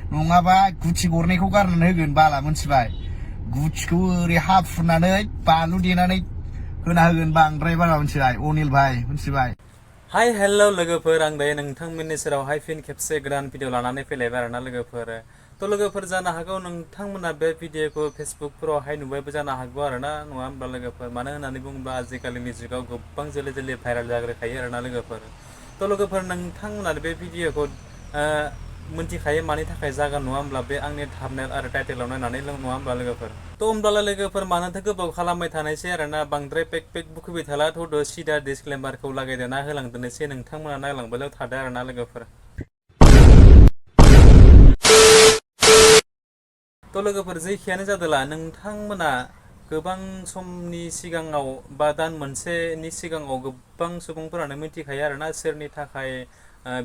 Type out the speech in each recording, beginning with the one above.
नङाबा गुथि गरनैखौ गारनानै होगोन बाला मोनथिबाय गुथिखौ ओरै हाफुनानै बानलु देनानै होना होगोन बांद्राय बाला मोनथिबाय अनिल भाई मोनथिबाय। हाय हेल' लोगोफोर आं दायो नोंथांमोननि सेरावहाय फिन खेबसे गोदान भिडिअ लानानै फैलायबाय आरोना लोगोफोर। थ' लोगोफोर जानो हागौ नोंथांमोना बे भिडिअखौ फेसबुकफोरावहाय नुबायबो जानो हागौ आरोना नङा होमब्ला लोगोफोर। मानो होननानै बुङोब्ला आजिखालिनि जुगाव गोबां जोले भाइरेल जाग्रोखायो आरोना लोगोफोर। थ' लोगोफोर नोंथांमोना बे भिडिअखौ मोनथिखायो मानि थाखाय जागोन नङा होमब्ला बे आंनि थाम्बनेल आरो टाइटेलाव नायनानै नङा होमब्ला लोगोफोर। थ' होमब्लालाय लोगोफोर मानोथो गोबाव खालामबाय थानायसै आरोना बांद्राय पेक बुखुबाय थाला थ'द सिदा डिसक्लेमारखौ लागायदेरना होलांदोनोसै नोंथांमोना नायलांबायल' थादो आरोना लोगोफोर। थ' लोगोफोर जेखियानो जादोला नोंथांमोना गोबां समनि सिगाङाव बा दान मोनसेनि सिगाङाव गोबां सुबुंफोरानो मिथिखायो आरोना सोरनि थाखाय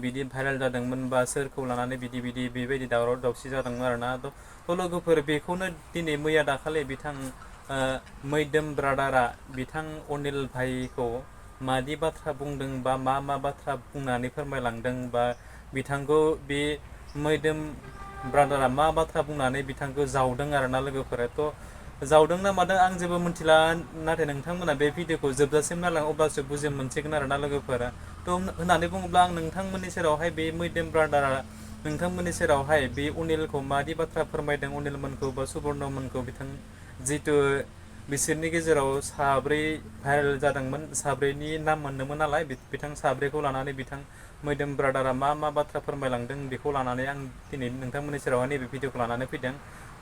बिदि भाइरेल जादोंमोन बा सोरखौ लानानै बिदि बेबायदि दावराव दावसि जादोंमोन आरोना। थ' लोगोफोर बेखौनो दिनै मैया दाखालि बिथां मैदोम ब्रादारा बिथां अनिल भाइखौ मादि बाथ्रा बुंदों बा मा बाथ्रा बुंनानै फोरमायलांदों बा बिथांखौ बे मैदोम ब्रादारा मा बाथ्रा बुंनानै बिथांखौ जावदों आरोना लोगोफोरा। थ' जावदों ना मादों आं जेबो मिथिला नाथाय नोंथांमोना बे भिडिअखौ जोबजासिम नायलां अब्लासो बुजि मोनसिगोन आरोना लोगोफोरा। थ' होननानै बुङोब्ला आं नोंथांमोननि सेरावहाय बे मैदोम ब्रादारा नोंथांमोननि सेरावहाय बे अनिलखौ मादि बाथ्रा फोरमायदों अनिलमोनखौ बा सुबर्णमोनखौ बिथां जितु बिसोरनि गेजेराव साब्रै भाइरेल जादोंमोन साब्रैनि नाम मोनदोंमोन नालाय बिथां साब्रैखौ लानानै बिथां मैदोम ब्रादारा मा बाथ्रा फोरमायलांदों बेखौ लानानै आं दिनै नोंथांमोननि सेरावहाय नैबे भिडिअखौ लानानै फैदों।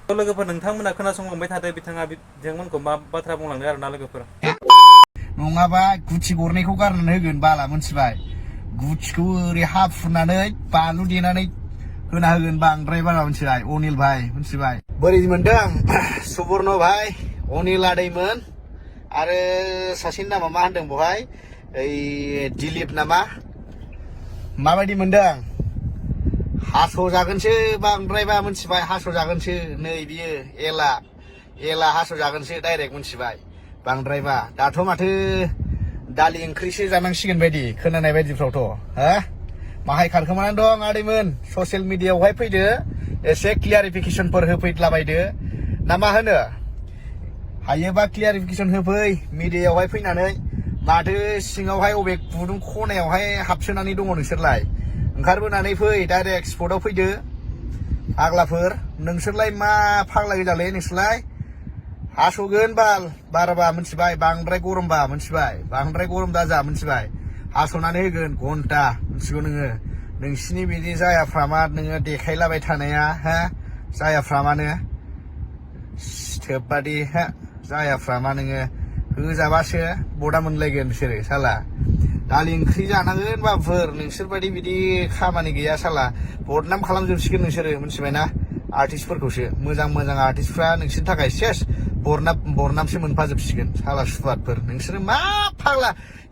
थ' लोगोफोर नोंथांमोना खोनासंलांबाय थादो बिथांमोनखौ मा बाथ्रा बुंलांदों आरोना लोगोफोर। नङाबा गुथि गरनैखौ गारनानै होगोन बाला मोनथिबाय गुथिखौ ओरै हाफुनानै बानलु देनानै होना होगोन बांद्राय बाला मोनथिबाय अनिल भाई मोनथिबाय। बोरै मोनदों सुबर्ण भाई अनिल आदैमोन आरो सासेनि नामा मा होनदों बहाय ओइ दिलीप नामा माबायदि मोनदों? हास'जागोनसो बांद्रायबा मोनथिबाय हास'जागोनसो नै बियो एला हास'जागोनसो डाइरेक्ट मोनथिबाय बांद्रायबा। दाथ' माथो दालि ओंख्रिसो जानांसिगोन बायदि खोनानाय बायदिफ्रावथ' हा माहाय खारखोमानानै दं आदैमोन ससियेल मिडियायावहाय फैदो एसे क्लियारिफिकेसनफोर होफैद्लाबायदो ना मा होनो? हायोबा क्लियारिफिकेसन होफै मिडियायावहाय फैनानै माथो सिङावहाय अबे गुदुं खनायावहाय हाबसोनानै दङ नोंसोरलाय? ओंखारबोनानै फै डाइरेक्ट स्पटआव फैदो फाग्लाफोर। नोंसोरलाय मा फाग्ला गोजालै नोंसोरलाय? हास'गोन बाराबा मोनथिबाय बांद्राय गरमबा मोनथिबाय बांद्राय गरम दाजा मोनथिबाय हास'नानै होगोन घन्टा मोनथिगौ नोङो। नोंसिनि बिदि जायाफ्रामा नोङो देखायलाबाय थानाया हा जायाफ्रामानो सिथोबबादि हा जायाफ्रामा नोङो होजाबासो बदा मोनलायगोन बिसोरो साला। दालि ओंख्रि जानांगोन बाबुफोर नोंसोरबायदि बिदि खामानि गैया साला बदनाम खालामजोबसिगोन नोंसोरो मोनथिबायना आर्टिस्टफोरखौसो मोजां आर्टिस्टफ्रा नोंसोरनि थाखाय सेस बरनामसो मोनफाजोबसिगोन साला सुवादफोर। नोंसोरो मा फाग्ला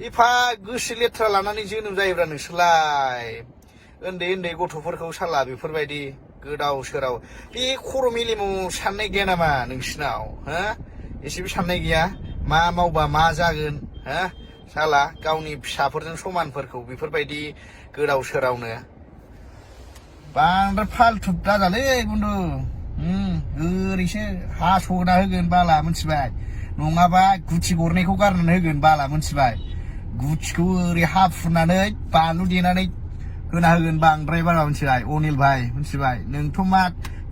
एफा गोसो लेथ्रा लानानै जोनोम जायोब्रा नोंसोरलाय उन्दै गथ'फोरखौ साला बेफोरबायदि गोदाव सोराव बे खर' मेलेमाव साननाय गैया नामा नोंसिनाव हा एसेबो साननाय गैया मा मावबा मा जागोन हा साला गावनि फिसाफोरजों समानफोरखौ बेफोरबायदि गोदाव सोरावनो बांद्राय फालथु दाजालै बन्धु। ओरैसो हास'ना होगोन बाला मोनथिबाय नङाबा गुथि गरनैखौ गारनानै होगोन बाला मोनथिबाय गुथिखौ ओरै हाफुनानै बानलु देनानै होना होगोन बांद्राय बाला मोनथिबाय अनिल भाई मोनथिबाय। नोंथ' मा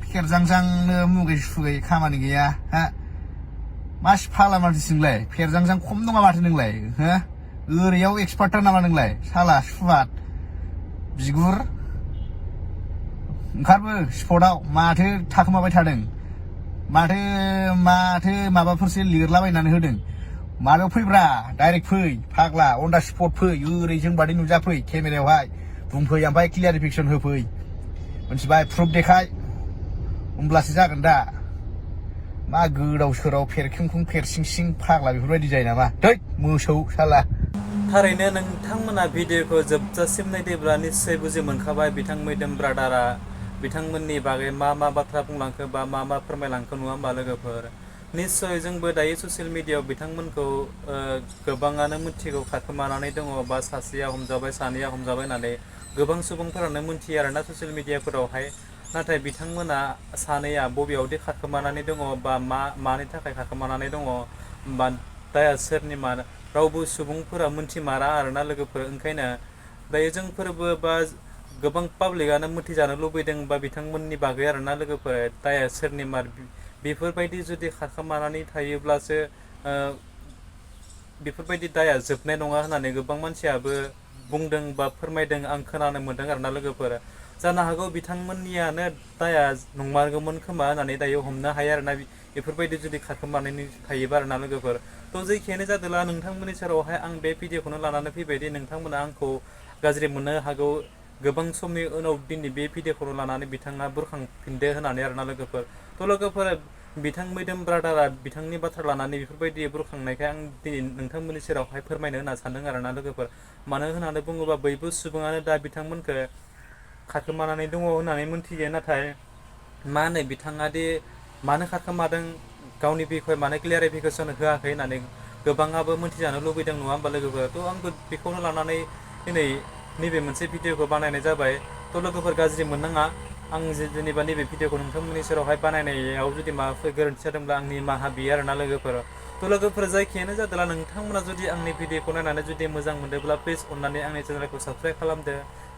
फेरजांजांनो मुगै सुगै खामानि गैया हा मा फाला मानसिसो नोंलाय फेरजांजां खम नङा माथो नोंलाय हो ओरैयाव एक्सपार्टथार नामा नोंलाय साला सुवाद बिगुर। ओंखारबो स्पटआव माथो थाखोमाबाय थादों माथो माबाफोरसो लिरलाबायनानै होदों माबायाव फैब्रा डाइरेक्ट फै फाग्ला अन दा स्पट फै ओरै जोंबादि नुजाफै केमेरायावहाय बुंफै ओमफ्राय क्लियारिफिकेसन होफै मोनथिबाय प्रुफ देखाय होमब्लासो जागोन दा। मा गोदाव सोराव फेरखेंखुं फेरसिंसिं फाग्ला बेफोरबायदि जायो नामा थै मोसौ साला। थारैनो नोंथांमोना भिडिअखौ जोबजासिम नायदोब्ला निस्सय बुजि मोनखाबाय बिथां मैदोम ब्रादारा बिथांमोननि बागै मा बाथ्रा बुंलांखो बा मा फोरमायलांखो नङा होमबा लोगोफोर। निस्सय जोंबो दायो ससियेल मिडियायाव बिथांमोनखौ गोबाङानो मिथिगौ खाखोमानानै दङ बा सासेया हमजाबाय सानैया हमजाबाय होननानै गोबां सुबुंफोरानो मिथियो आरोना ससियेल मिडियाफोरावहाय। नाथाय बिथांमोना सानैया बबेयावदि खारखोमानानै दङ बा मानि थाखाय खारखोमानानै दङ बा दाया सोरनि मार रावबो सुबुंफोरा मोनथिमारा आरोना लोगोफोर। ओंखायनो दायो जोंफोरबो बा गोबां पाब्लिकआनो मिथिजानो लुबैदों बा बिथांमोननि बागै आरोना लोगोफोर दाया सोरनि मार बेफोरबायदि जुदि खारखोमानानै थायोब्लासो बेफोरबायदि दाया जोबनाय नङा होननानै गोबां मानसियाबो बुंदों बा फोरमायदों आं खोनानो मोन्दों आरोना लोगोफोर। जानो हागौ बिथांमोननियानो दाया नंमारगौमोन खोमा होननानै दायो हमनो हायो आरोना बेफोरबायदि जुदि खारखोमानानै थायोबा आरोना लोगोफोर। थ' जेखियानो जादोंला नोंथांमोननि सेरावहाय आं बे भिडिअखौनो लानानै फैबायदि नोंथांमोना आंखौ गाज्रि मोननो हागौ। गोबां समनि उनाव दिनै बे भिडिअखौ लानानै बिथाङा बुरखांफिनदो होननानै आरोना लोगोफोर। थ' लोगोफोर बिथां मैदोम ब्रादारा बिथांनि बाथ्रा लानानै बेफोरबायदि बुरखांनायखाय आं दिनै नोंथांमोननि सेरावहाय फोरमायनो होनना सानदों आरोना लोगोफोर। मानो होननानै बुङोबा बयबो सुबुङानो दा बिथांमोनखौ खारखोमानानै दङ होननानै मोनथियो। नाथाय मा होनो बिथाङा दि मानो खारखोमादों गावनि बिखय मानो क्लियारिफिकेसन होआखै होननानै गोबाङाबो मोनथिजानो लुबैदों नङा होमबा लोगोफोर। थ' आंबो बेखौनो लानानै दिनै नैबे मोनसे भिडिअखौ बानायनाय जाबाय। थ' लोगोफोर गाज्रि मोननाङा। आं जेनेबा नैबे भिडिअखौ नोंथांमोननि सेरावहाय बानायनायाव जुदि माबाफोर गोरोन्थि जादोंब्ला आंनि निमाहा बियो आरोना लोगोफोर। थ' लोगोफोर जायखियानो जादोंला नोंथांमोना जुदि आंनि भिडिअखौ नायनानै जुदि मोजां मोनदोंब्ला प्लिज अननानै आंनि चेनेलखौ साबस्क्राइब खालामदो।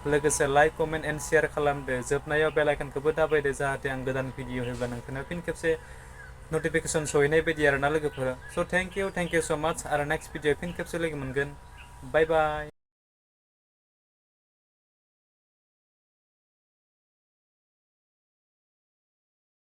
लोगोसे लाइक कमेन्ट एन्ड शेयार खालामदो। जोबनायाव बेल आइकनखौबो दाबायदो जाहाथे आं गोदान भिडिअ होयोब्ला नोंथांनाव फिन खेबसे नटिफिकेसन सहैनाय बायदि आरोना लोगोफोर। स' थेंक इउ स' माच आरो नेक्स्ट भिडिअ फिन खेबसे लोगो मोनगोन। बाय बाय।